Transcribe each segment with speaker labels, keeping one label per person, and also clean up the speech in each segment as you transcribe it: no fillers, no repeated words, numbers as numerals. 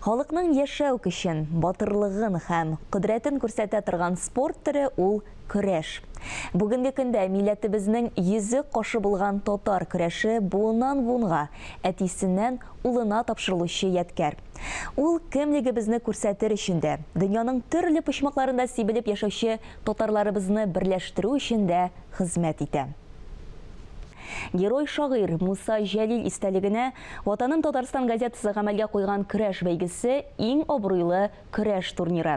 Speaker 1: Халыкның яшәү көчен, батырлыгын һәм кодрәтен күрсәтә торган спорт төре ул көрәш. Бүгенге көндә милләтебезнең йөзек кашы булган татар көрәше буыннан-буынга, әтисеннән улына тапшырылучы ядкәр. Ул кемлегебезне күрсәтер өчен дә, дөньяның төрле почмакларында сибелеп яшәүче татарларыбызны берләштерү өчен дә хезмәт итә. Герой-шагыйрь Муса Җәлил истәлегенә Ватаным Татарстан газетасы гамәлгә куйган көрәш бәйгесе иң абруйлы көрәш турниры.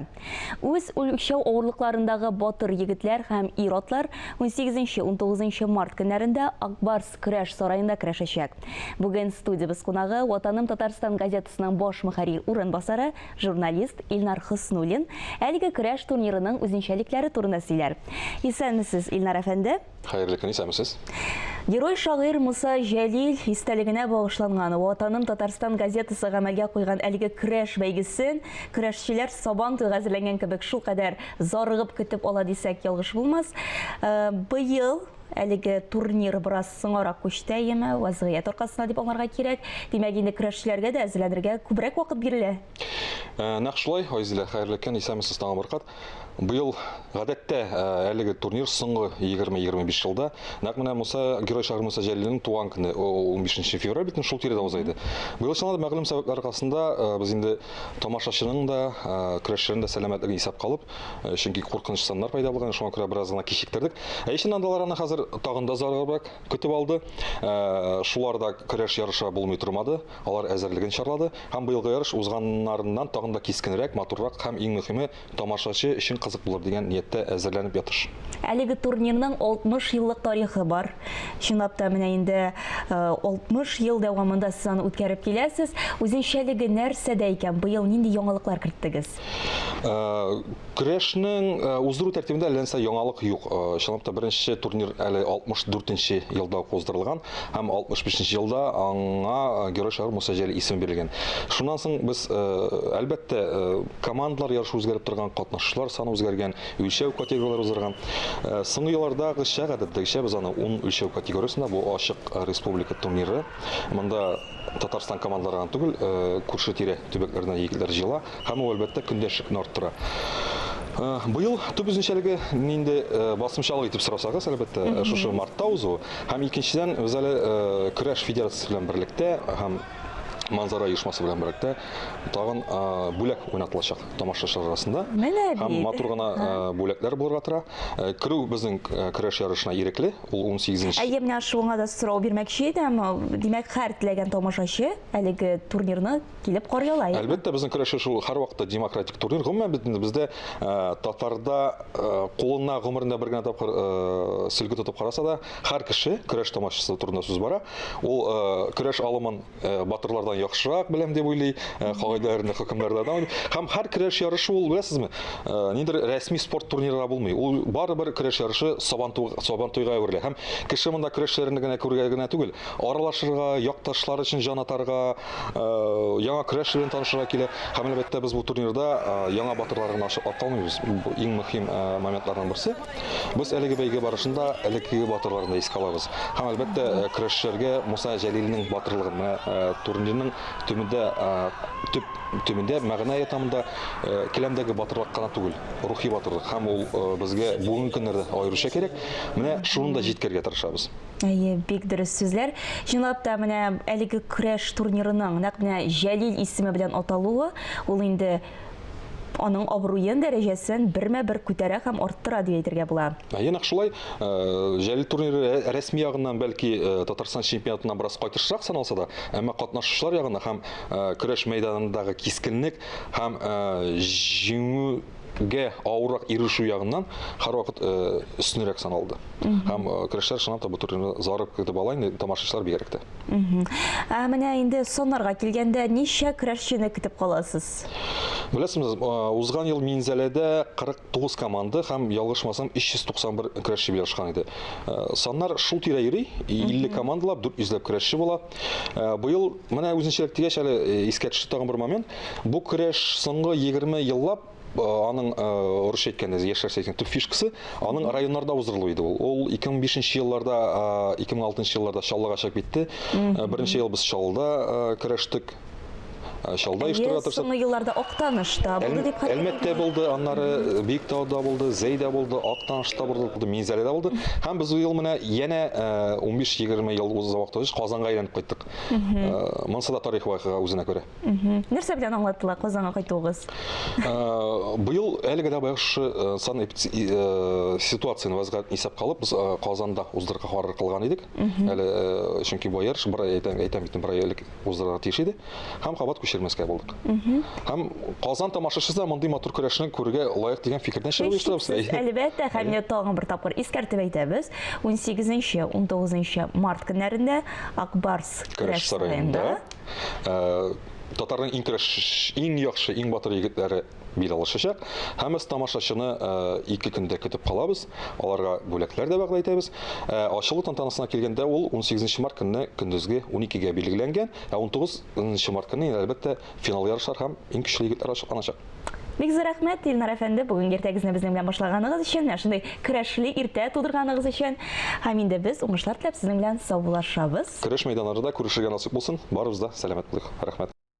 Speaker 1: Үз үлчәү авырлыкларындагы батыр егетләр һәм ир-атлар 18-19 март көннәрендә Ак Барс көрәш сараенда көрәшәчәк. Бүген студиябез кунагы Ватаным Татарстан газетасының баш мөхәррир урынбасары, журналист Илнар Хөснуллин әлеге көрәш турнирының үзенчәлекләре турында сөйләр. Исәнмесез, Илнар әфәнде!
Speaker 2: Хәерле көн, исәнмесез.
Speaker 1: Герой-шагыйрь Муса Җәлил истәлегенә багышланган Ватаным Татарстан газетасы гамәлгә куйган әлеге көрәш бәйгесен көрәшчеләр Сабан туйга әзерләнгән кебек шулкадәр зарыгып көтеп ала дисәк, ялгыш булмас. Быел әлеге турнир бераз соңарак күчте, әйеме, вазгыять аркасында дип аңларга кирәк. Димәк, инде көрәшчеләргә дә әзерләнергә күбрәк вакыт бирелә.
Speaker 2: Нәкъ шулай, Айзилә, хәерле көн, исәнмесез тагын бер кат. Быел гадәттә әлеге турнир соңгы 20-25 елда нәкъ менә Муса герой шагыйрь Муса Җәлилнең туган көне 15 февраль бит шул тирәдә уза иде. Быел чынлап да мәгълүм сәбәпләр аркасында без инде тамашачының да, көрәшчеләрнең дә сәламәтлеген исәпкә алып, чөнки куркыныч саннар пайда булган, шуңа күрә бераз гына кичектердек. Ә чыннан да алар аны хәзер тагын да зарыгыбрак көтеп алды. Шулар да көрәш ярышы булмый тормады. Алар әзерлеген чарлады һәм быелгы ярыш узганнарыннан тагын да кискенрәк, матуррак һәм иң мөхиме, тамашачы өчен кызык булыр дигән нияттә әзерләнеп ятыш.
Speaker 1: Әлеге турнирның 60 еллык тарихы бар. Чынлап та, менә инде 60 ел дәвамында сез аны үткәреп киләсез. Үзенчәлеге нәрсәдә икән? Быел нинди яңалыклар керттегез?
Speaker 2: Көрәшнең уздыру тәртибендә әллә нәрсә яңалык юк. Чынлап та беренче турнир әле 64 нче елда ук уздырылган һәм 65 нче елда аңа герой шагыйрь Муса Җәлил исеме бирелгән. Шуннан соң без, әлбәттә, командалар ярышы үзгәреп торган, катнашучылар саны үзгәргән, үлчәү категорияләре узырган. Соңгы еллардагыча, гадәттәгечә, без аны ун үлчәү категориясендә, бу ачык республика турниры. Монда Татарстан командалары гына түгел, күрше-тирә төбәкләрдән егетләр җыела һәм ул, әлбәттә, көндәшлекне арттыра. Быел төп үзенчәлеге нинди басымчалык итеп сорасагыз, әлбәттә, шушы мартта узу һәм икенчедән, без әле көрәш федерациясе белән берлектә һәм Манзара оешмасы белән берлектә тагын бүләк уйнатылачак тамашачылар арасында.
Speaker 1: Менә бит.
Speaker 2: Һәм матур гына бүләкләр булырга тора. Керү безнең көрәш ярышына ирекле. Ул 18 нче.
Speaker 1: Әйе, менә шуңа да сорау бирмәкче идем. Димәк, һәр теләгән тамашачы әлеге турнирны килеп карый ала, әйеме?
Speaker 2: Әлбәттә, безнең көрәш шул һәрвакытта демократик турнир. Гомумән, бит инде бездә татарда кулына гомерендә бер генә тапкыр сөлге тотып караса да, һәр кеше, көрәш тамашачысы турында сүз бара, ул көрәш алымын батырлардан яхшырак беләм дип уйлый, кагыйдәләрне, хөкемнәрне дә. Һәм һәр көрәш ярышы ул, беләсезме, ниндидер рәсми спорт турниры да булмый. Ул барыбер көрәш ярышы Сабантуйга әверелә. Һәм кеше монда көрәшчеләрне генә күрергә генә түгел, аралашырга, якташлар өчен җан атарга, яңа көрәш белән танышырга килә. Һәм әлбәттә без бу турнирда яңа батырлар гына ачыклап калмыйбыз. Бу иң мөһим моментларның берсе. Без әлеге бәйге барышында элеккеге батырларны да искә алабыз. Һәм, әлбәттә, көрәшчеләргә Муса Җәлилнең батырлыгын, менә турнирның төбендә, төп төбендә мәгънә ята монда, келәмдәге батырлык кына түгел, рухи батырлык. Һәм ул безгә бүгенге көннәрдә аеруча кирәк. Менә шуны да җиткерергә тырышабыз.
Speaker 1: Әйе, бик дөрес сүзләр. Чынлап та, менә әлеге көрәш турнирының нәкъ менә Җәлил исеме белән аталуы, ул инде аның абруен, дәрәҗәсен бермә-бер күтәрә һәм арттыра дип әйтергә була.
Speaker 2: Әйе, нәкъ шулай. Җәлил турниры рәсми ягыннан бәлки Татарстан чемпионатыннан бераз кайтышрак саналса да, әмма катнашучылар ягыннан һәм көрәш мәйданындагы кискенлек һәм җиңүгә авыррак ирешү ягыннан һәрвакыт өстенрәк саналды. Һәм көрәшләр чынлап та бу турнирны зарыгып көтеп ала инде, тамашачылар бигрәк тә.
Speaker 1: Ә менә инде саннарга килгәндә, ничә көрәшчене көтеп каласыз?
Speaker 2: Беләсезме, узган ел Минзәләдә 49 команда һәм, ялгышмасам, 391 көрәшче ярышкан иде. Саннар шул тирә йөри, 50 командалап, 400 ләп көрәшче була. Быел менә үзенчәлек дигәч, әле искә төште тагын бер момент. Бу көрәш соңгы 20 еллап аның орысча әйткәндә, яшьләрчә әйткәндә, төп фишкасы аның районнарда уздырылуы иде ул. Ул 2005 елларда, 2006 елларда Чаллыга чыгып китте. Беренче ел без Чаллыда көрәштек. Чаллыда оештырырга тырыштык.
Speaker 1: Соңгы елларда Актанышта булды дип
Speaker 2: хәтерлим. Әлмәттә булды, аннары Биектауда булды, Зәйдә булды, Актанышта булды, Минзәләдә булды. Һәм без быел менә янә 15-20 ел уза вакыт узгач Казанга әйләнеп кайттык. Монысы да тарихи вакыйга үзенә күрә.
Speaker 1: Нәрсә белән аңлатыла Казанга кайтуыгыз?
Speaker 2: Быел әлеге дә баягы шушы сан ситуацияне вазгыятьне исәпкә алып, без Казанда уздырырга карар кылган идек. Әле чөнки бу ярыш бер ай әйтәм, әйтәм бит, бер ай элек уздырырга тиеш иде. Һәм кабат күчермәскә булдык. Һәм Казан тамашачысы да мондый матур көрәшне күрергә лаек дигән фикердән чыгып оештырабыз.
Speaker 1: Һичшиксез, әлбәттә, һәм менә тагын бер тапкыр искәртеп әйтәбез, 18-нче, 19 март көннәрендә Ак Барс
Speaker 2: көрәш сараенда татарның иң көрәш, иң яхшы, иң батыр егетләре бил алышачак. Һәм без тамашачыны ике көндә көтеп калабыз. Аларга бүләкләр дә вәгъдә итәбез. Ачылу тантанасына килгәндә, ул 18 март көнне көндезге 12-гә билгеләнгән. Ә 19 март көнне, әлбәттә, финал ярышлар һәм иң көчле егетләр ачыкланачак.
Speaker 1: Бик зур рәхмәт, Илнар әфәнде, бүгенге иртәгезне безнең белән башлаганыгыз өчен, менә шундый көрәшле иртә тудырганыгыз өчен. Һәм инде без уңышлар теләп сезнең белән саубуллашабыз.
Speaker 2: Көрәш мәйданнарында күрешергә насыйп булсын. Барыбыз да сәламәт булыйк. Рәхмәт.